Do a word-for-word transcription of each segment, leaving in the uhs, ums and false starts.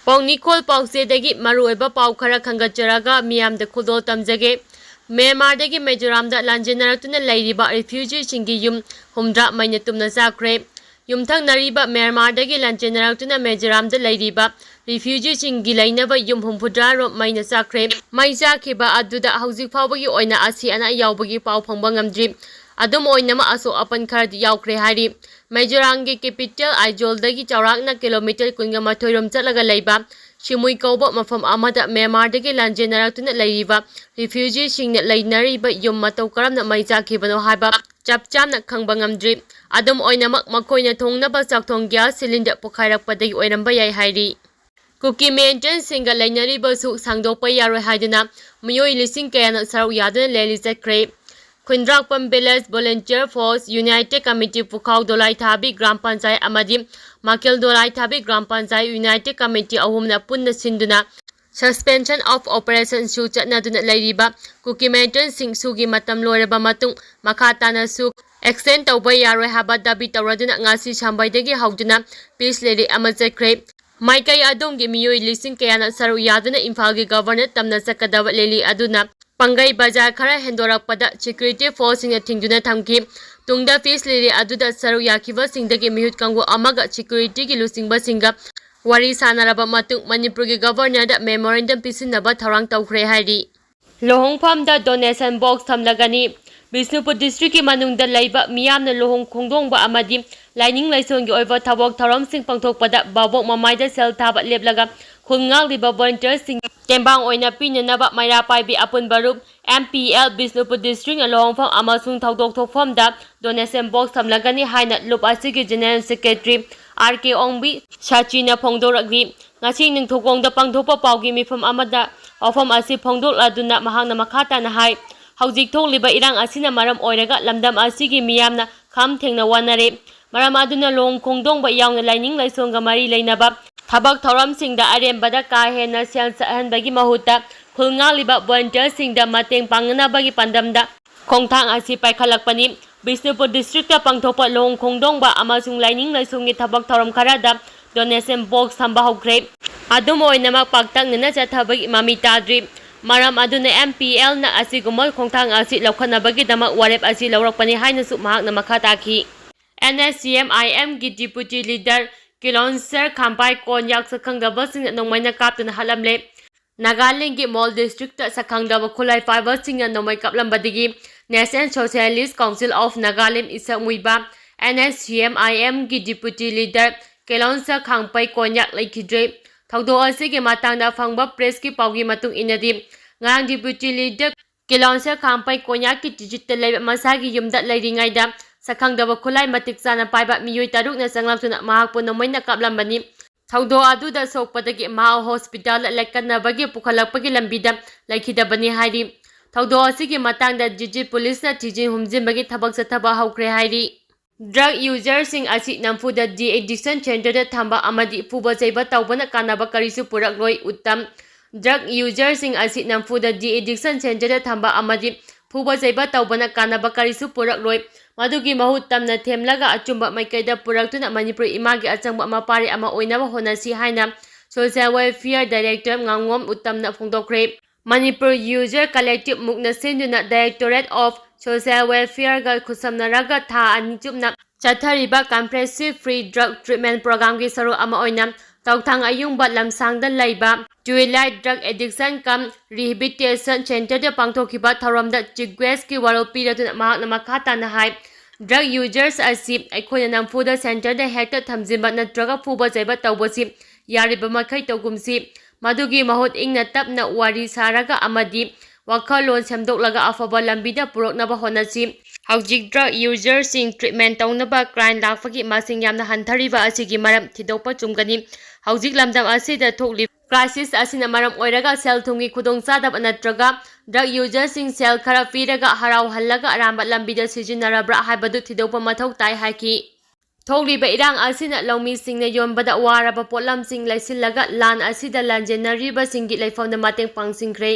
ꯄꯥꯎꯅꯤꯈꯣꯜ ꯄꯥꯎꯆꯦꯗꯒꯤ ꯃꯔꯨꯑꯣꯏꯕ ꯄꯥꯎ ꯈꯔ ꯈꯟꯒꯠꯆꯔꯒ ꯃꯤꯌꯥꯝꯗ ꯈꯨꯗꯣꯜ ꯇꯝꯖꯒꯦ꯫ ꯃ꯭ꯌꯥꯟꯃꯥꯔꯗꯒꯤ ꯃꯤꯖꯣꯔꯥꯝꯗ ꯂꯥꯟꯖꯦꯟꯅꯔꯛꯇꯨꯅ ꯂꯩꯔꯤꯕ ꯔꯤꯐ꯭ꯌꯨꯖꯤꯁꯤꯡꯒꯤ ꯌꯨꯝ ꯍꯨꯝꯗ꯭ꯔꯥ ꯃꯩꯅ ꯇꯨꯝꯅ ꯆꯥꯛꯈ꯭ꯔꯦ꯫ ꯌꯨꯝꯊꯪꯅꯔꯤꯕ ꯃ꯭ꯌꯥꯟꯃꯥꯔꯗꯒꯤ ꯂꯥꯟꯖꯦꯟꯅꯔꯛꯇꯨꯅ ꯃꯤꯖꯣꯔꯥꯝꯗ ꯂꯩꯔꯤꯕ ꯔꯤꯐ꯭ꯌꯨꯖꯤꯁꯤꯡꯒꯤ ꯂꯩꯅꯕ ꯌꯨꯝ ꯍꯨꯝꯐꯨꯇꯔꯥ ꯔꯣꯝ ꯃꯩꯅ ꯆꯥꯛꯈ꯭ꯔꯦ꯫ ꯃꯩ ꯆꯥꯛꯈꯤꯕ ꯑꯗꯨꯗ ꯍꯧꯖꯤꯛ ꯐꯥꯎꯕꯒꯤ ꯑꯣꯏꯅ ꯑꯁꯤ ꯑꯅꯥ ꯌꯥꯎꯕꯒꯤ ꯄꯥꯎ ꯐꯪꯕ ꯉꯝꯗ꯭ꯔꯤ꯫ ꯑꯗꯨꯝ ꯑꯣꯏꯅꯃꯛ, ꯑꯁꯣꯛ ꯑꯄꯟ ꯈꯔꯗꯤ ꯌꯥꯎꯈ꯭ꯔꯦ ꯍꯥꯏꯔꯤ꯫ ꯃꯤꯖꯣꯔꯥꯝꯒꯤ ꯀꯦꯄꯤꯇꯦꯜ ꯑꯥꯏꯖꯣꯜꯗꯒꯤ ꯆꯥꯎꯔꯥꯛꯅ ꯀꯤꯂꯣꯃꯤꯇꯔ ꯀꯨꯟꯒ ꯃꯥꯊꯣꯏ ꯔꯣꯝ ꯆꯠꯂꯒ ꯂꯩꯕ ꯁꯤꯃꯨꯏ ꯀꯧꯕ ꯃꯐꯝ ꯑꯃꯗ ꯃ꯭ꯌꯥꯟꯃꯥꯔꯗꯒꯤ ꯂꯥꯟꯖꯦꯟꯅꯔꯛꯇꯨꯅ ꯂꯩꯔꯤꯕ ꯔꯤꯐ꯭ꯌꯨꯖꯤꯁꯤꯡꯅ ꯂꯩꯅꯔꯤꯕ ꯌꯨꯝ ꯃꯇꯧ ꯀꯔꯝꯅ ꯃꯩ ꯆꯥꯛꯈꯤꯕꯅꯣ ꯍꯥꯏꯕ ꯆꯞ ꯆꯥꯅ ꯈꯪꯕ ꯉꯝꯗ꯭ꯔꯤ꯫ ꯑꯗꯨꯝ ꯑꯣꯏꯅꯃꯛ, ꯃꯈꯣꯏꯅ ꯊꯣꯡꯅꯕ ꯆꯥꯛꯊꯣꯡ ꯒ꯭ꯌꯥꯁ ꯁꯤꯂꯤꯟꯗꯔ ꯄꯣꯈꯥꯏꯔꯛꯄꯗꯒꯤ ꯑꯣꯏꯔꯝꯕ ꯌꯥꯏ ꯍꯥꯏꯔꯤ꯫ ꯀꯨꯀꯤ ꯃꯤꯂꯤꯇꯦꯟꯠꯁꯤꯡꯒ ꯂꯩꯅꯔꯤꯕ ꯁꯨꯛ ꯁꯥꯡꯗꯣꯛꯄ ꯌꯥꯔꯣꯏ ꯍꯥꯏꯗꯨꯅ ꯃꯤꯑꯣꯏ ꯂꯤꯁꯤꯡ ꯀꯌꯥꯅ ꯁꯔꯨꯛ ꯌꯥꯗꯨꯅ ꯂꯦꯂꯤ ꯆꯠꯈ꯭ꯔꯦ꯫ ꯈꯨꯟꯗ꯭ꯔꯥꯛꯄꯝ village volunteer force, united committee Pukhao Dolaithabi gram panchayat ꯑꯃꯗꯤ ꯃꯥꯀꯦꯜ ꯗꯣꯂꯥꯏꯊꯥꯕꯤ ꯒ꯭ꯔꯥꯝ ꯄꯟꯆꯥꯌꯠ ꯌꯨꯅꯥꯏꯇꯦꯗ ꯀꯃꯤꯇꯤ ꯑꯍꯨꯝꯅ ꯄꯨꯟꯅ ꯁꯤꯟꯗꯨꯅ Suspension of Operation ꯁꯨ ꯆꯠꯅꯗꯨꯅ ꯂꯩꯔꯤꯕ ꯀꯨꯀꯤ ꯃꯤꯂꯤꯇꯦꯟꯠꯁꯤꯡ ꯁꯨꯒꯤ ꯃꯇꯝ ꯂꯣꯏꯔꯕ ꯃꯇꯨꯡ ꯃꯈꯥ ꯇꯥꯅ ꯁꯨꯛ extend ꯇꯧꯕ ꯌꯥꯔꯣꯏ ꯍꯥꯏꯕ ꯗꯥꯕꯤ ꯇꯧꯔꯗꯨꯅ ꯉꯁꯤ ꯁꯝꯕꯩꯗꯒꯤ ꯍꯧꯗꯨꯅ ꯄꯤꯁ ꯔꯦꯂꯤ ꯑꯃ ꯆꯠꯈ꯭ꯔꯦ꯫ ꯃꯥꯏꯀꯩ ꯑꯗꯣꯝꯒꯤ ꯃꯤꯑꯣꯏ ꯂꯤꯁꯤꯡ ꯀꯌꯥꯅ ꯁꯔꯨꯛ ꯌꯥꯗꯨꯅ ꯏꯝꯐꯥꯜꯒꯤ ꯒꯕꯔꯅꯔ ꯇꯝꯅ ꯆꯠꯀꯗꯕ ꯔꯦꯂꯤ ꯑꯗꯨꯅ ꯄꯪꯒꯩ ꯕꯖꯥꯔ ꯈꯔ ꯍꯦꯟꯗꯣꯔꯛꯄꯗ ꯁꯦꯀ꯭ꯌꯨꯔꯤꯇꯤ ꯐꯣꯔꯁꯁꯤꯡꯅ ꯊꯤꯡꯗꯨꯅ ꯊꯝꯈꯤ꯫ ꯇꯨꯡꯗ ꯄꯤꯁ ꯔꯦꯂꯤ ꯑꯗꯨꯗ ꯁꯔꯨꯛ ꯌꯥꯈꯤꯕꯁꯤꯡꯗꯒꯤ ꯃꯤꯍꯨꯠ ꯀꯥꯡꯕꯨ ꯑꯃꯒ ꯁꯦꯀ꯭ꯌꯨꯔꯤꯇꯤꯒꯤ ꯂꯨꯆꯤꯡꯕꯁꯤꯡꯒ ꯋꯥꯔꯤ ꯁꯥꯟꯅꯔꯕ ꯃꯇꯨꯡ ꯃꯅꯤꯄꯨꯔꯒꯤ ꯒꯕꯔꯅꯔꯗ ꯃꯦꯃꯣꯔꯦꯟꯗꯝ ꯄꯤꯁꯤꯟꯅꯕ ꯊꯧꯔꯥꯡ ꯇꯧꯈ꯭ꯔꯦ ꯍꯥꯏꯔꯤ꯫ ꯂꯨꯍꯣꯡꯐꯝꯗ ꯗꯣꯅꯦꯁꯟ ꯕꯣꯛꯁ ꯊꯝꯂꯒꯅꯤ꯫ ꯕꯤꯁꯅꯨꯄꯨꯔ ꯗꯤꯁꯇ꯭ꯔꯤꯛꯀꯤ ꯃꯅꯨꯡꯗ ꯂꯩꯕ ꯃꯤꯌꯥꯝꯅ ꯂꯨꯍꯣꯡ ꯈꯣꯡꯗꯣꯡꯕ ꯑꯃꯗꯤ ꯂꯥꯏꯅꯤꯡ ꯂꯥꯏꯁꯣꯟꯒꯤ ꯑꯣꯏꯕ ꯊꯕꯛ ꯊꯧꯔꯝꯁꯤꯡ ꯄꯥꯡꯊꯣꯛꯄꯗ ꯚꯥꯕꯣꯛ ꯃꯃꯥꯏꯗ ꯁꯦꯜ ꯊꯥꯕ ꯂꯦꯞꯂꯒ ꯈꯨꯜ ꯉꯥꯛꯂꯤꯕ ꯚꯣꯂꯨꯟꯇꯤꯌꯔꯁꯤꯡ ꯇꯦꯡꯕꯥꯡ ꯑꯣꯏꯅ ꯄꯤꯅꯅꯕ ꯃꯩꯔꯥ ꯄꯥꯏꯕꯤ ꯑꯄꯨꯟꯕ ꯔꯨꯞ, ꯑꯦꯝ ꯄꯤ ꯑꯦꯜ, ꯕꯤꯁꯅꯨꯄꯨꯔ ꯗꯤꯁꯇ꯭ꯔꯤꯛꯅ ꯂꯨꯍꯣꯡꯐꯝ ꯑꯃꯁꯨꯡ ꯊꯧꯗꯣꯛ ꯊꯣꯛꯐꯝꯗ ꯗꯣꯅꯦꯁꯟ ꯕꯣꯛꯁ ꯊꯝꯂꯒꯅꯤ ꯍꯥꯏꯅ ꯂꯨꯞ ꯑꯁꯤꯒꯤ general secretary R K Ongbi Sachin ꯐꯣꯡꯗꯣꯔꯛꯂꯤ꯫ ꯉꯁꯤ ꯅꯤꯡꯊꯧꯈꯣꯡꯗ ꯄꯥꯡꯊꯣꯛꯄ ꯄꯥꯎꯒꯤ ꯃꯤꯐꯝ ꯑꯃꯗ ꯋꯥꯐꯝ ꯑꯁꯤ ꯐꯣꯡꯗꯣꯛꯂꯗꯨꯅ ꯃꯍꯥꯛꯅ ꯃꯈꯥ ꯇꯥꯅ ꯍꯥꯏ, ꯍꯧꯖꯤꯛ ꯊꯣꯛꯂꯤꯕ ꯏꯔꯥꯡ ꯑꯁꯤꯅ ꯃꯔꯝ ꯑꯣꯏꯔꯒ ꯂꯝꯗꯝ ꯑꯁꯤꯒꯤ ꯃꯤꯌꯥꯝꯅ ꯈꯝ ꯊꯦꯡꯅ ꯋꯥꯅꯔꯦ꯫ ꯃꯔꯝ ꯑꯗꯨꯅ ꯂꯨꯍꯣꯡ ꯈꯣꯡꯗꯣꯡꯕ ꯌꯥꯎꯅ ꯂꯥꯏꯅꯤꯡ ꯂꯥꯏꯁꯣꯟꯒ ꯃꯔꯤ ꯂꯩꯅꯕ ꯊꯕꯛ ꯊꯧꯔꯝꯁꯤꯡꯗ ꯑꯔꯦꯝꯕꯗ ꯀꯥ ꯍꯦꯟꯅ ꯁꯦꯜ ꯆꯠꯍꯟꯕꯒꯤ ꯃꯍꯨꯠꯇ ꯈꯨꯜ ꯉꯥꯛꯂꯤꯕ ꯚꯣꯂꯨꯟꯇꯤꯌꯔꯁꯤꯡꯗ ꯃꯇꯦꯡ ꯄꯥꯡꯅꯅꯕꯒꯤ ꯄꯥꯟꯗꯝꯗ ꯈꯣꯡꯊꯥꯡ ꯑꯁꯤ ꯄꯥꯏꯈꯠꯂꯛꯄꯅꯤ꯫ ꯕꯤꯁꯅꯨꯄꯨꯔ ꯗꯤꯁꯇ꯭ꯔꯤꯛꯇ ꯄꯥꯡꯊꯣꯛꯄ ꯂꯨꯍꯣꯡ ꯈꯣꯡꯗꯣꯡꯕ ꯑꯃꯁꯨꯡ ꯂꯥꯏꯅꯤꯡ ꯂꯥꯏꯁꯣꯟꯒꯤ ꯊꯕꯛ ꯊꯧꯔꯝ ꯈꯔꯗ ꯗꯣꯅꯦꯁꯟ ꯕꯣꯛꯁ ꯊꯝꯕ ꯍꯧꯈ꯭ꯔꯦ꯫ ꯑꯗꯨꯝ ꯑꯣꯏꯅꯃꯛ, ꯄꯥꯛꯇꯛꯅꯅ ꯆꯠꯊꯕꯒꯤ ꯃꯃꯤ ꯇꯥꯗ꯭ꯔꯤ꯫ ꯃꯔꯝ ꯑꯗꯨꯅ ꯑꯦꯝ ꯄꯤ ꯑꯦꯜꯅ ꯑꯁꯤꯒꯨꯝꯕ ꯈꯣꯡꯊꯥꯡ ꯑꯁꯤ ꯂꯧꯈꯠꯅꯕꯒꯤꯗꯃꯛ ꯋꯥꯔꯦꯞ ꯑꯁꯤ ꯂꯧꯔꯛꯄꯅꯤ ꯍꯥꯏꯅꯁꯨ ꯃꯍꯥꯛꯅ ꯃꯈꯥ ꯇꯥꯈꯤ꯫ And S C M I ꯑꯦꯝꯒꯤ ꯗꯤꯄ꯭ꯌꯨꯇꯤ ꯂꯤꯗꯔ ꯀꯤꯂꯣꯟꯁꯔ ꯈꯥꯝꯄꯥꯏ ꯀꯣꯟꯌꯥꯛ ꯁꯛꯈꯪꯗꯕꯁꯤꯡꯅ ꯅꯣꯡꯃꯩꯅ ꯀꯥꯞꯇꯨꯅ ꯍꯥꯠꯂꯝꯂꯦ꯫ ꯅꯥꯒꯥꯂꯦꯟꯒꯤ ꯃꯣꯜ ꯗꯤꯁꯇ꯭ꯔꯤꯛꯇ ꯁꯛꯈꯪꯗꯕ ꯈꯨꯠꯂꯥꯏ ꯄꯥꯏꯕꯁꯤꯡꯅ ꯅꯣꯡꯃꯩ ꯀꯥꯞꯂꯝꯕꯗꯒꯤ National Socialist Council of Nagaland ꯏꯁꯛ ꯃꯨꯏꯕ, N S C M I ꯑꯦꯝꯒꯤ ꯗꯤꯄ꯭ꯌꯨꯇꯤ ꯂꯤꯗꯔ ꯀꯦꯂꯣꯟꯁ ꯈꯥꯡꯄꯩ ꯀꯣꯟꯌꯥꯛ ꯂꯩꯈꯤꯗ꯭ꯔꯦ꯫ ꯊꯧꯗꯣꯛ ꯑꯁꯤꯒꯤ ꯃꯇꯥꯡꯗ ꯐꯪꯕ ꯄ꯭ꯔꯦꯁꯀꯤ ꯄꯥꯎꯒꯤ ꯃꯇꯨꯡ ꯏꯟꯅꯗꯤ, ꯉꯔꯥꯡ ꯗꯤꯄ꯭ꯌꯨꯇꯤ ꯂꯤꯗꯔ ꯀꯦꯂꯣꯟꯁ ꯈꯥꯡꯄꯩ ꯀꯣꯟꯌꯥꯛꯀꯤ ꯇꯤꯖꯤꯠꯇ ꯂꯩꯕ ꯃꯁꯥꯒꯤ ꯌꯨꯝꯗ ꯂꯩꯔꯤꯉꯩꯗ ꯁꯛꯈꯪꯗꯕ ꯈꯨꯠꯂꯥꯏ ꯃꯇꯤꯛ ꯆꯥꯅ ꯄꯥꯏꯕ ꯃꯤꯑꯣꯏ ꯇꯔꯨꯛꯅ ꯆꯪꯂꯛꯇꯨꯅ ꯃꯍꯥꯛꯄꯨ ꯅꯣꯡꯃꯩꯅ ꯀꯥꯞꯂꯝꯕꯅꯤ꯫ ꯊꯧꯗꯣꯛ ꯑꯗꯨꯗ ꯁꯣꯛꯄꯗꯒꯤ ꯃꯍꯥꯛ ꯍꯣꯁꯄꯤꯇꯥꯜꯗ ꯂꯥꯏꯀꯠꯅꯕꯒꯤ ꯄꯨꯈꯠꯂꯛꯄꯒꯤ ꯂꯝꯕꯤꯗ ꯂꯩꯈꯤꯗꯕꯅꯤ ꯍꯥꯏꯔꯤ꯫ ꯊꯧꯗꯣꯛ ꯑꯁꯤꯒꯤ ꯃꯇꯥꯡꯗ ꯖꯤꯖꯤ ꯄꯨꯂꯤꯁꯅ ꯊꯤꯖꯤꯟ ꯍꯨꯝꯖꯤꯟꯕꯒꯤ ꯊꯕꯛ ꯆꯠꯊꯕ ꯍꯧꯈ꯭ꯔꯦ ꯍꯥꯏꯔꯤ꯫ ꯗ꯭ꯔꯒ ꯌꯨꯖꯔꯁꯤꯡ ꯑꯁꯤ ꯅꯝꯐꯨꯗ ꯗꯤ ꯑꯦꯗꯤꯛꯁꯟ ꯁꯦꯟꯇꯔꯗ ꯊꯝꯕ ꯑꯃꯗꯤ ꯐꯨꯕ ꯆꯩꯕ ꯇꯧꯕꯅ ꯀꯥꯟꯅꯕ ꯀꯔꯤꯁꯨ ꯄꯨꯔꯛꯂꯣꯏ꯫ ꯎꯠꯇꯝ꯫ ꯗ꯭ꯔꯒ ꯌꯨꯖꯔꯁꯤꯡ ꯑꯁꯤ ꯅꯝꯐꯨꯗ ꯗꯤ ꯑꯦꯗꯤꯛꯁꯟ ꯁꯦꯟꯇꯔꯗ ꯊꯝꯕ ꯑꯃꯗꯤ ꯐꯨꯕ ꯆꯩꯕ ꯇꯧꯕꯅ ꯀꯥꯟꯅꯕ ꯀꯔꯤꯁꯨ ꯄꯨꯔꯛꯂꯣꯏ꯫ ꯃꯗꯨꯒꯤ ꯃꯍꯨꯠ ꯇꯝꯅ ꯊꯦꯝꯂꯒ ꯑꯆꯨꯝꯕ ꯃꯥꯏꯀꯩꯗ ꯄꯨꯔꯛꯇꯨꯅ ꯃꯅꯤꯄꯨꯔ ꯏꯃꯥꯒꯤ ꯑꯆꯪꯕ ꯃꯄꯥꯔꯤ ꯑꯃ ꯑꯣꯏꯅꯕ ꯍꯣꯠꯅꯁꯤ ꯍꯥꯏꯅ Social Welfare Director ꯉꯥꯉꯣꯝ ꯎꯠꯇꯝꯅ ꯐꯣꯡꯗꯣꯛꯈ꯭ꯔꯦ꯫ ꯃꯅꯤꯄꯨꯔ ꯌꯨꯖꯔ ꯀꯂꯦꯛꯇꯤꯚ ꯃꯨꯛꯅ ꯁꯤꯟꯗꯨꯅ Directorate of Social Welfareꯒ ꯈꯨꯠꯁꯝꯅꯔꯒ ꯊꯥ ꯑꯅꯤ ꯆꯨꯞꯅ ꯆꯠꯊꯔꯤꯕ Comprehensive Free Drug Treatment Programꯒꯤ ꯁꯔꯨꯛ ꯑꯃ ꯑꯣꯏꯅ ꯇꯧꯊꯥꯡ ꯑꯌꯨꯡꯕ ꯂꯝꯁꯥꯡꯗ ꯂꯩꯕ Twilight Drug Addiction cum Rehabilitation Centerꯗ ꯄꯥꯡꯊꯣꯛꯈꯤꯕ ꯊꯧꯔꯝꯗ Chief Guestꯀꯤ ꯋꯥꯔꯣꯜ ꯄꯤꯔꯗꯨꯅ ꯃꯍꯥꯛꯅ ꯃꯈꯥ ꯇꯥꯅ ꯍꯥꯏ, ꯗ꯭ꯔꯒ ꯌꯨꯖꯔꯁ ꯑꯁꯤ ꯑꯩꯈꯣꯏꯅ ꯅꯝꯐꯨꯗ ꯁꯦꯟꯇꯔꯗ ꯍꯦꯛꯇ ꯊꯝꯖꯤꯟꯕ ꯅꯠꯇ꯭ꯔꯒ ꯐꯨꯕ ꯆꯩꯕ ꯇꯧꯕꯁꯤ ꯌꯥꯔꯤꯕ ꯃꯈꯩ ꯇꯧꯒꯨꯝꯁꯤ꯫ ꯃꯗꯨꯒꯤ ꯃꯍꯨꯠ ꯏꯪꯅ ꯇꯞꯅ ꯋꯥꯔꯤ ꯁꯥꯔꯒ ꯑꯃꯗꯤ ꯋꯥꯈꯜꯂꯣꯟ ꯁꯦꯝꯗꯣꯛꯂꯒ ꯑꯐꯕ ꯂꯝꯕꯤꯗ ꯄꯨꯔꯛꯅꯕ ꯍꯣꯠꯅꯁꯤ꯫ ꯍꯧꯖꯤꯛ ꯗ꯭ꯔꯒ ꯌꯨꯖꯔꯁꯤꯡ ꯇ꯭ꯔꯤꯠꯃꯦꯟ ꯇꯧꯅꯕ ꯀ꯭ꯔꯥꯏꯝ ꯂꯥꯛꯄꯒꯤ ꯃꯁꯤꯡ ꯌꯥꯝꯅ ꯍꯟꯊꯔꯤꯕ ꯑꯁꯤꯒꯤ ꯃꯔꯝ ꯊꯤꯗꯣꯛꯄ ꯆꯨꯝꯒꯅꯤ꯫ ꯍꯧꯖꯤꯛ ꯂꯝꯗꯝ ꯑꯁꯤꯗ ꯊꯣꯛꯂꯤꯕ ꯀ꯭ꯔꯥꯏꯁꯤꯁ ꯑꯁꯤꯅ ꯃꯔꯝ ꯑꯣꯏꯔꯒ ꯁꯦꯜ ꯊꯨꯝꯒꯤ ꯈꯨꯗꯣꯡꯆꯥꯗꯕ ꯅꯠꯇ꯭ꯔꯒ ꯗ꯭ꯔꯒ ꯌꯨꯖꯔꯁꯤꯡ ꯁꯦꯜ ꯈꯔ ꯄꯤꯔꯒ ꯍꯔꯥꯎꯍꯜꯂꯒ ꯑꯔꯥꯟꯕ ꯂꯝꯕꯤꯗ ꯁꯤꯖꯤꯟꯅꯔꯕ꯭ꯔꯥ ꯍꯥꯏꯕꯗꯨ ꯊꯤꯗꯣꯛꯄ ꯃꯊꯧ ꯇꯥꯏ ꯍꯥꯏꯈꯤ꯫ ꯊꯣꯛꯂꯤꯕ ꯏꯔꯥꯡ ꯑꯁꯤꯅ ꯂꯧꯃꯤꯁꯤꯡꯅ ꯌꯣꯟꯕꯗ ꯋꯥꯔꯕ ꯄꯣꯠꯂꯝꯁꯤꯡ ꯂꯩꯁꯤꯜꯂꯒ ꯂꯥꯟ ꯑꯁꯤꯗ ꯂꯥꯟꯖꯦꯟꯅꯔꯤꯕꯁꯤꯡꯒꯤ ꯂꯩꯐꯝꯗ ꯃꯇꯦꯡ ꯄꯥꯡꯁꯤꯟꯈ꯭ꯔꯦ꯫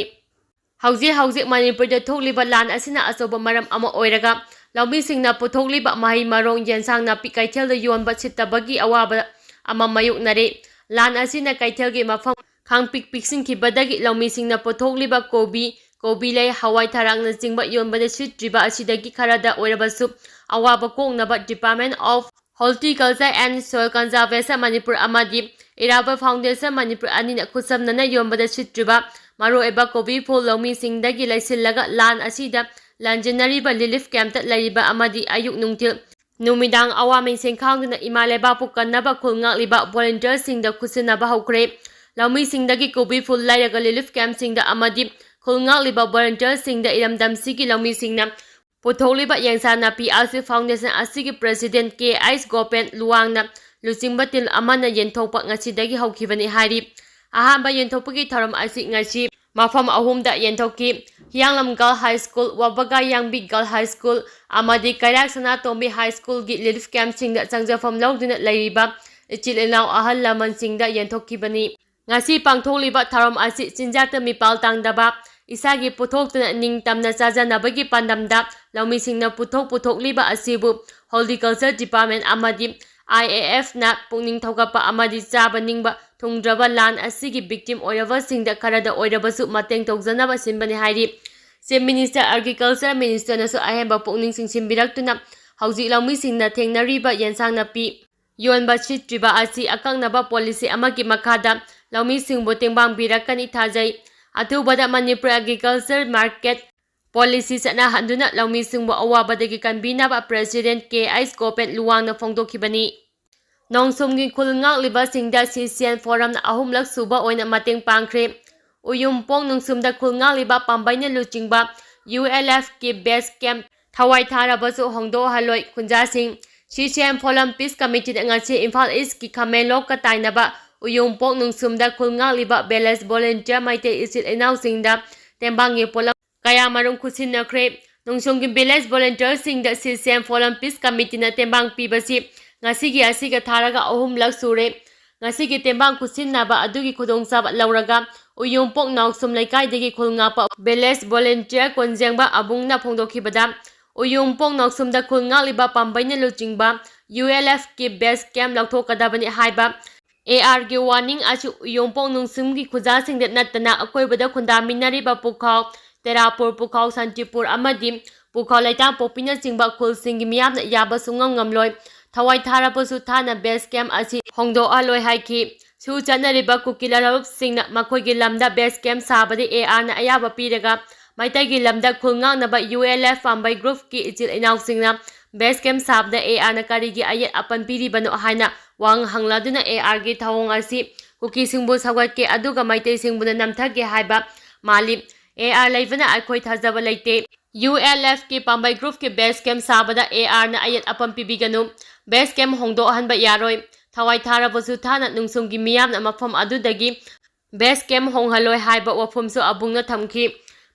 ꯍꯧꯖꯤꯛ ꯍꯧꯖꯤꯛ ꯃꯅꯤꯄꯨꯔꯗ ꯊꯣꯛꯂꯤꯕ ꯂꯥꯟ ꯑꯁꯤꯅ ꯑꯆꯧꯕ ꯃꯔꯝ ꯑꯃ ꯑꯣꯏꯔꯒ ꯂꯧꯃꯤꯁꯤꯡꯅ ꯄꯨꯊꯣꯛꯂꯤꯕ ꯃꯍꯩ ꯃꯔꯣꯡ, ꯌꯦꯟꯁꯥꯡ ꯅꯥꯄꯤ ꯀꯩꯊꯦꯜꯗ ꯌꯣꯟꯕ ꯁꯤꯠꯇꯕꯒꯤ ꯑꯋꯥꯕ ꯑꯃ ꯃꯥꯌꯣꯛꯅꯔꯦ꯫ ꯂꯥꯟ ꯑꯁꯤꯅ ꯀꯩꯊꯦꯜꯒꯤ ꯃꯐꯝ ꯈꯥꯡꯄꯤꯛ ꯄꯤꯛꯁꯤꯟꯈꯤꯕꯗꯒꯤ ꯂꯧꯃꯤꯁꯤꯡꯅ ꯄꯨꯊꯣꯛꯂꯤꯕ ꯀꯣꯕꯤ, ꯀꯣꯕꯤ ꯂꯩ, ꯍꯋꯥꯏ ꯊꯔꯥꯛꯅꯆꯤꯡꯕ ꯌꯣꯟꯕꯗ ꯁꯤꯠꯇ꯭ꯔꯤꯕ ꯑꯁꯤꯗꯒꯤ ꯈꯔꯗ ꯑꯣꯏꯔꯕꯁꯨ ꯑꯋꯥꯕ ꯀꯣꯛꯅꯕ Department of Horticulture and Soil Conservation Manipur ꯑꯃꯗꯤ ꯏꯔꯥꯕꯣꯠ Foundation Manipur ꯑꯅꯤꯅ ꯈꯨꯠꯁꯝꯅꯅ ꯌꯣꯟꯕꯗ ꯁꯤꯠꯇ꯭ꯔꯤꯕ ꯃꯔꯨꯑꯣꯏꯕ ꯀꯣꯕꯤ ꯐꯨꯜ ꯂꯧꯃꯤꯁꯤꯡꯗꯒꯤ ꯂꯩꯁꯤꯜꯂꯒ ꯂꯥꯟ ꯑꯁꯤꯗ ꯂꯥꯟꯖꯦꯟꯅꯔꯤꯕ relief campꯇ ꯂꯩꯔꯤꯕ ꯑꯃꯗꯤ ꯑꯌꯨꯛ ꯅꯨꯡꯊꯤꯜ ꯅꯨꯃꯤꯗꯥꯡ ꯑꯋꯥ ꯃꯤꯡꯁꯦꯟ ꯈꯥꯡꯗꯨꯅ ꯏꯃꯥ ꯂꯩꯕꯥꯛꯄꯨ ꯀꯟꯅꯕ ꯈꯨꯜ ꯉꯥꯛꯂꯤꯕ volunteerꯁꯤꯡꯗ ꯈꯨꯠꯁꯤꯟꯅꯕ ꯍꯧꯈ꯭ꯔꯦ꯫ ꯂꯧꯃꯤꯁꯤꯡꯗꯒꯤ ꯀꯣꯕꯤ ꯐꯨꯜ ꯂꯩꯔꯒ relief campꯁꯤꯡꯗ ꯑꯃꯗꯤ ꯈꯨꯜ ꯉꯥꯛꯂꯤꯕ volunteerꯁꯤꯡꯗ ꯏꯔꯝꯗꯝꯁꯤꯒꯤ ꯂꯧꯃꯤꯁꯤꯡꯅ ꯄꯨꯊꯣꯛꯂꯤꯕ ꯌꯦꯟꯁꯥ ꯅꯥꯄꯤ ꯑꯁꯤ foundation ꯑꯁꯤꯒꯤ president ꯀꯦ ꯑꯩꯆ ꯒꯣꯄꯦꯟ ꯂꯨꯋꯥꯡꯅ ꯂꯨꯆꯤꯡꯕ team ꯑꯃꯅ ꯌꯦꯟꯊꯣꯛꯄ ꯉꯁꯤꯗꯒꯤ ꯍꯧꯈꯤꯕꯅꯤ ꯍꯥꯏꯔꯤ꯫ ꯑꯍꯥꯟꯕ ꯌꯦꯟꯊꯣꯛꯄꯒꯤ ꯊꯧꯔꯝ ꯑꯁꯤ ꯉꯁꯤ ꯃꯐꯝ ꯑꯍꯨꯝꯗ ꯌꯦꯟꯊꯣꯛꯈꯤ꯫ ꯍꯤꯌꯥꯡꯂꯝ Girl High School, ꯋꯥꯕꯒꯥꯏ ꯌꯥꯡꯕꯤ Girl High School ꯑꯃꯗꯤ ꯀꯩꯔꯥꯛ ꯁꯅꯥꯇꯣꯝꯕꯤ High Schoolꯒꯤ relief campꯁꯤꯡꯗ ꯆꯪꯖꯐꯝ ꯂꯧꯗꯨꯅ ꯂꯩꯔꯤꯕ ꯏꯆꯤꯜ ꯏꯅꯥꯎ ꯑꯍꯜ ꯂꯃꯟꯁꯤꯡꯗ ꯌꯦꯟꯊꯣꯛꯈꯤꯕꯅꯤ꯫ ꯉꯁꯤ ꯄꯥꯡꯊꯣꯛꯂꯤꯕ ꯊꯧꯔꯝ ꯑꯁꯤ ꯆꯤꯟꯖꯥꯛꯇ ꯃꯤꯄꯥꯜ ꯇꯥꯡꯗꯕ, ꯏꯁꯥꯒꯤ ꯄꯨꯊꯣꯛꯇꯨꯅ ꯅꯤꯡꯇꯝꯅ ꯆꯥꯖꯅꯕꯒꯤ ꯄꯥꯟꯗꯝꯗ ꯂꯧꯃꯤꯁꯤꯡꯅ ꯄꯨꯊꯣꯛ ꯄꯨꯊꯣꯛꯂꯤꯕ ꯑꯁꯤꯕꯨ Horticulture Department ꯑꯃꯗꯤ I A Fꯅ ꯄꯨꯛꯅꯤꯡ ꯊꯧꯒꯠꯄ ꯑꯃꯗꯤ ꯆꯥꯕ ꯅꯤꯡꯕ ꯊꯨꯡꯗ꯭ꯔꯕ ꯂꯥꯟ ꯑꯁꯤꯒꯤ victim ꯑꯣꯏꯔꯕꯁꯤꯡꯗ ꯈꯔꯗ ꯑꯣꯏꯔꯕꯁꯨ ꯃꯇꯦꯡ ꯇꯧꯖꯅꯕ ꯁꯤꯟꯕꯅꯤ ꯍꯥꯏꯔꯤ꯫ Chief Minister, Agriculture Ministerꯅꯁꯨ ꯑꯍꯦꯟꯕ ꯄꯨꯛꯅꯤꯡ ꯆꯤꯡꯁꯤꯟꯕꯤꯔꯛꯇꯨꯅ ꯍꯧꯖꯤꯛ ꯂꯧꯃꯤꯁꯤꯡꯅ ꯊꯦꯡꯅꯔꯤꯕ ꯌꯦꯟꯁꯥꯡ ꯅꯥꯄꯤ ꯌꯣꯟꯕ ꯁꯤꯠꯇ꯭ꯔꯤꯕ ꯑꯁꯤ ꯑꯀꯛꯅꯕ policy ꯑꯃꯒꯤ ꯃꯈꯥꯗ ꯂꯧꯃꯤꯁꯤꯡꯕꯨ ꯇꯦꯡꯕꯥꯡꯕꯤꯔꯛꯀꯅꯤ ꯊꯥꯖꯩ꯫ ꯑꯊꯨꯕꯗ Manipur Agriculture Market Policy ꯆꯠꯅꯍꯟꯗꯨꯅ ꯂꯧꯃꯤꯁꯤꯡꯕꯨ ꯑꯋꯥꯕꯗꯒꯤ ꯀꯟꯕꯤꯅꯕ president ꯀꯦ ꯑꯩꯆ ꯒꯣꯄꯦꯟ ꯂꯨꯋꯥꯡꯅ ꯐꯣꯡꯗꯣꯛꯈꯤꯕꯅꯤ꯫ ꯅꯣꯡꯁꯨꯝꯒꯤ ꯈꯨꯜ ꯉꯥꯛꯂꯤꯕꯁꯤꯡꯗ ꯁꯤꯁꯤꯑꯦꯟ ꯐꯣꯔꯝꯅ ꯑꯍꯨꯝꯂꯛ ꯁꯨꯕ ꯑꯣꯏꯅ ꯃꯇꯦꯡ ꯄꯥꯡꯈ꯭ꯔꯦ꯫ ꯎꯌꯨꯝꯄꯣꯛ ꯅꯣꯡꯁꯨꯝꯗ ꯈꯨꯜ ꯉꯥꯛꯂꯤꯕ ꯄꯥꯝꯕꯩꯅ ꯂꯨꯆꯤꯡꯕ U L Fꯀꯤ base camp ꯊꯋꯥꯏ ꯊꯥꯔꯕꯁꯨ ꯍꯣꯡꯗꯣꯛꯍꯜꯂꯣꯏ ꯈꯨꯟꯖꯥꯁꯤꯡ꯫ ꯁꯤꯁꯤꯑꯦꯟ ꯐꯣꯔꯝ Peace Committeeꯅ ꯉꯁꯤ ꯏꯝꯐꯥꯜ Eastꯀꯤ ꯈꯥꯃꯦꯟꯂꯣꯛꯀ ꯇꯥꯏꯅꯕ ꯎꯌꯨꯝꯄꯣꯛ ꯅꯣꯡꯁꯨꯝꯗ ꯈꯨꯜ ꯉꯥꯛꯂꯤꯕ village volunteer ꯃꯩꯇꯩ ꯏꯆꯤꯜ ꯏꯅꯥꯎꯁꯤꯡꯗ ꯇꯦꯡꯕꯥꯡꯒꯤ ꯄꯣꯠꯂꯝ ꯀꯌꯥ ꯃꯔꯨꯝ ꯈꯨꯠꯁꯤꯟꯅꯈ꯭ꯔꯦ꯫ ꯅꯣꯡꯁꯨꯝꯒꯤ village volunteerꯁꯤꯡꯗ ꯁꯤꯁꯤꯑꯦꯟ ꯐꯣꯔꯝ Peace Committeeꯅ ꯇꯦꯡꯕꯥꯡ ꯄꯤꯕꯁꯤ ꯉꯁꯤꯒꯤ ꯑꯁꯤꯒ ꯊꯥꯔꯒ ꯑꯍꯨꯝꯂꯛ ꯁꯨꯔꯦ꯫ ꯉꯁꯤꯒꯤ ꯇꯦꯡꯕꯥꯡ ꯈꯨꯠꯁꯤꯟꯅꯕ ꯑꯗꯨꯒꯤ ꯈꯨꯗꯣꯡꯆꯥꯕ ꯂꯧꯔꯒ ꯎꯌꯨꯝꯄꯣꯛ ꯅꯥꯎꯁꯨꯝ ꯂꯩꯀꯥꯏꯗꯒꯤ ꯈꯨꯜ ꯉꯥꯛꯄ village volunteer ꯀꯣꯟꯖꯦꯡꯕ ꯑꯕꯨꯡꯅ ꯐꯣꯡꯗꯣꯛꯈꯤꯕꯗ, ꯎꯌꯨꯝꯄꯣꯛ ꯅꯥꯎꯁꯨꯝꯗ ꯈꯨꯜ ꯉꯥꯛꯂꯤꯕ ꯄꯥꯝꯕꯩꯅ ꯂꯨꯆꯤꯡꯕ U L Fꯀꯤ base camp ꯂꯧꯊꯣꯛꯀꯗꯕꯅꯤ ꯍꯥꯏꯕ ꯑꯦ ꯑꯥꯔꯒꯤ ꯋꯥꯔꯅꯤꯡ ꯑꯁꯤ ꯌꯣꯡꯄꯣꯛ ꯅꯣꯡꯆꯨꯝꯒꯤ ꯈꯨꯟꯖꯥꯁꯤꯡꯗ ꯅꯠꯇꯅ ꯑꯀꯣꯏꯕꯗ ꯈꯨꯟꯗꯥꯃꯤꯟꯅꯔꯤꯕ ꯄꯨꯈꯥꯎ, ꯇꯦꯔꯥꯄꯨꯔ, ꯄꯨꯈꯥꯎ ꯁꯥꯟꯇꯤꯄꯨꯔ ꯑꯃꯗꯤ ꯄꯨꯈꯥꯎ ꯂꯩꯇꯥꯝꯄꯣꯛꯄꯤꯅꯆꯤꯡꯕ ꯈꯨꯜꯁꯤꯡꯒꯤ ꯃꯤꯌꯥꯝꯅ ꯌꯥꯕ ꯁꯨꯡꯉꯝ ꯉꯝꯂꯣꯏ꯫ ꯊꯋꯥꯏ ꯊꯥꯔꯕꯁꯨ ꯊꯥꯅ ꯕꯦꯁ ꯀꯦꯝ ꯑꯁꯤ ꯍꯣꯡꯗꯣꯛꯍꯜꯂꯣꯏ ꯍꯥꯏꯈꯤ꯫ ꯁꯤꯎ ꯆꯠꯅꯔꯤꯕ ꯀꯨꯀꯤ ꯂꯥꯜꯍꯧꯂꯨꯞꯁꯤꯡꯅ ꯃꯈꯣꯏꯒꯤ ꯂꯝꯗ ꯕꯦꯁ ꯀꯦꯝ ꯁꯥꯕꯗ ꯑꯦ ꯑꯥꯔꯅ ꯑꯌꯥꯕ ꯄꯤꯔꯒ ꯃꯩꯇꯩꯒꯤ ꯂꯝꯗ ꯈꯨꯜ ꯉꯥꯛꯅꯕ ꯌꯨ ꯑꯦꯜ ꯑꯦꯐ ꯄꯥꯝꯕꯩ ꯒ꯭ꯔꯨꯞꯀꯤ ꯏꯆꯤꯜ ꯏꯅꯥꯎꯁꯤꯡꯅ ꯕꯦꯁ ꯀꯦꯝ ꯁꯥꯕꯗ ꯑꯦ ꯑꯥꯔꯅ ꯀꯔꯤꯒꯤ ꯑꯌꯦꯠ ꯑꯄꯟ ꯄꯤꯔꯤꯕꯅꯣ ꯍꯥꯏꯅ ꯋꯥꯍꯪ ꯍꯪꯂꯗꯨꯅ ꯑꯦ ꯑꯥꯔꯒꯤ ꯊꯧꯑꯣꯡ ꯑꯁꯤ ꯀꯨꯀꯤꯁꯤꯡꯕꯨ ꯁꯧꯒꯠꯀꯦ ꯑꯗꯨꯒ ꯃꯩꯇꯩꯁꯤꯡꯕꯨꯅ ꯅꯝꯊꯒꯦ ꯍꯥꯏꯕ ꯃꯥꯜꯂꯤ꯫ ꯑꯦ ꯑꯥꯔ ꯂꯩꯕꯅ ꯑꯩꯈꯣꯏ ꯊꯥꯖꯕ ꯂꯩꯇꯦ꯫ ꯌꯨ ꯑꯦꯜ ꯑꯦꯐꯀꯤ ꯄꯥꯝꯕꯩ ꯒ꯭ꯔꯨꯞꯀꯤ ꯕꯦꯁ ꯀꯦꯝ ꯁꯥꯕꯗ ꯑꯦ ꯑꯥꯔꯅ ꯑꯌꯦꯠ ꯑꯄꯟ ꯄꯤꯕꯤꯒꯅꯨ꯫ ꯕꯦꯁ ꯀꯦꯝ ꯍꯣꯡꯗꯣꯛꯍꯟꯕ ꯌꯥꯔꯣꯏ꯫ ꯊꯋꯥꯏ ꯊꯥꯔꯕꯁꯨ ꯊꯥꯅ ꯅꯣꯡꯆꯨꯝꯒꯤ ꯃꯤꯌꯥꯝꯅ ꯃꯐꯝ ꯑꯗꯨꯗꯒꯤ ꯕꯦꯁ ꯀꯦꯝ ꯍꯣꯡꯍꯜꯂꯣꯏ ꯍꯥꯏꯕ ꯋꯥꯐꯝꯁꯨ ꯑꯕꯨꯡꯅ ꯊꯝꯈꯤ꯫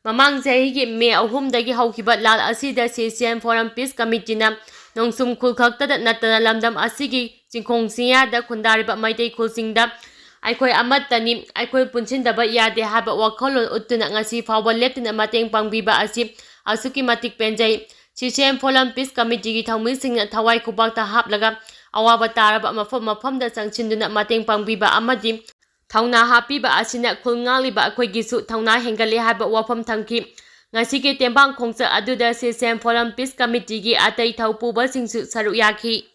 ꯃꯃꯥꯡ ꯆꯍꯤꯒꯤ ꯃꯦ ꯑꯍꯨꯝꯗꯒꯤ ꯍꯧꯈꯤꯕ ꯂꯥꯜ ꯑꯁꯤꯗ ꯁꯤꯁꯤꯑꯦꯟ ꯐꯣꯔꯝ ꯄꯤꯁ ꯀꯃꯤꯇꯤꯅ ꯅꯣꯡꯆꯨꯝ ꯈꯨꯜ ꯈꯛꯇꯗ ꯅꯠꯇꯅ ꯂꯝꯗꯝ ꯑꯁꯤꯒꯤ ꯆꯤꯡꯈꯣꯡ ꯆꯤꯡꯌꯥꯗ ꯈꯨꯟꯗꯥꯔꯤꯕ ꯃꯩꯇꯩ ꯈꯨꯜꯁꯤꯡꯗ ꯑꯩꯈꯣꯏ ꯑꯃꯠꯇꯅꯤ, ꯑꯩꯈꯣꯏ ꯄꯨꯟꯁꯤꯟꯗꯕ ꯌꯥꯗꯦ ꯍꯥꯏꯕ ꯋꯥꯈꯜꯂꯣꯟ ꯎꯠꯇꯨꯅ ꯉꯁꯤ ꯐꯥꯎꯕ ꯂꯦꯞꯇꯅ ꯃꯇꯦꯡ ꯄꯥꯡꯕꯤꯕ ꯑꯁꯤ ꯑꯁꯨꯛꯀꯤ ꯃꯇꯤꯛ ꯄꯦꯟꯖꯩ꯫ ꯁꯤꯁꯤꯑꯦꯟ ꯐꯣꯔꯝ ꯄꯤꯁ ꯀꯃꯤꯇꯤꯒꯤ ꯊꯧꯃꯤꯁꯤꯡꯅ ꯊꯋꯥꯏ ꯈꯨꯕꯥꯛꯇ ꯍꯥꯞꯂꯒ ꯑꯋꯥꯕ ꯇꯥꯔꯕ ꯃꯐꯝ ꯃꯐꯝꯗ ꯆꯪꯁꯤꯟꯗꯨꯅ ꯃꯇꯦꯡ ꯄꯥꯡꯕꯤꯕ ꯑꯃꯗꯤ ꯊꯧꯅꯥ ꯍꯥꯞꯄꯤꯕ ꯑꯁꯤꯅ ꯈꯨꯜ ꯉꯥꯛꯂꯤꯕ ꯑꯩꯈꯣꯏꯒꯤꯁꯨ ꯊꯧꯅꯥ ꯍꯦꯟꯒꯠꯂꯦ ꯍꯥꯏꯕ ꯋꯥꯐꯝ ꯊꯝꯈꯤ꯫ ꯉꯁꯤꯒꯤ ꯇꯦꯡꯕꯥꯡ ꯈꯣꯡꯆꯠ ꯑꯗꯨꯗ ꯁꯤꯁꯤꯑꯦꯟ ꯐꯣꯔꯝ ꯄꯤꯁ ꯀꯃꯤꯇꯤꯒꯤ ꯑꯇꯩ ꯊꯧꯄꯨꯕꯁꯤꯡꯁꯨ ꯁꯔꯨꯛ ꯌꯥꯈꯤ꯫